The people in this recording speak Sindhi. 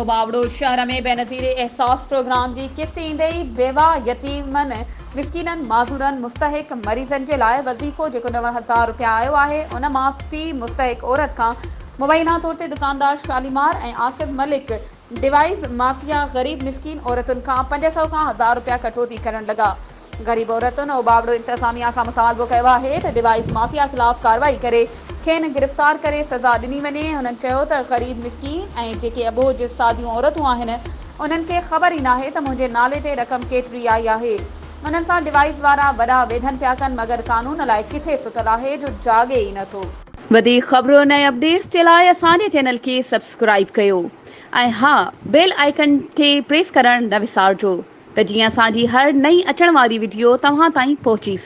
اوٻاوڙو شهر ۾ بينظير احساس پروگرام جي قسط ايندي ئي بيواهه يتيمن، مسڪينن، معذورن، مستحق مريضن جي لاء وظيفو جيڪو 9000 رپيا آيو آهي ان مان في مستحق عورت کان مبينا طور تي دڪاندار شاليمار ۽ آصف ملڪ ڊوائيز مافيا غريب مسڪين عورتن کان 500 کان هزار رپيا ڪٽوتي ڪرڻ لڳا. غريب عورتن اوٻاوڙو انتظاميا کان مطالبو ڪيو آهي ته ڊوائيس مافيا خلاف ڪارروائي ڪري کين گرفتار ڪري سزا ڏني وڃي، هنن چيو ته غريب مسڪين ۽ جيڪي اٻوجهه ساديون عورتون آهن انهن کي خبر ئي ناهي ته منهنجي نالي تي رقم ڪيتري آئي آهي انهن سان ڊوائيس وارا وڏا ويڌن پيا ڪن مگر قانون الائي ڪٿي ستل آهي جو جاڳي ئي نٿو. وڌيڪ خبرن ۽ اپڊيٽس جي لاء اسان جي چينل کي سبسڪرائيب ڪيو ۽ ها بيل آئيڪن کي پريس ڪرڻ نه وسارجو. ته جيئن اسان جي هر نئين اچڻ واري وڊيو توهان تائين پهچي سگهي.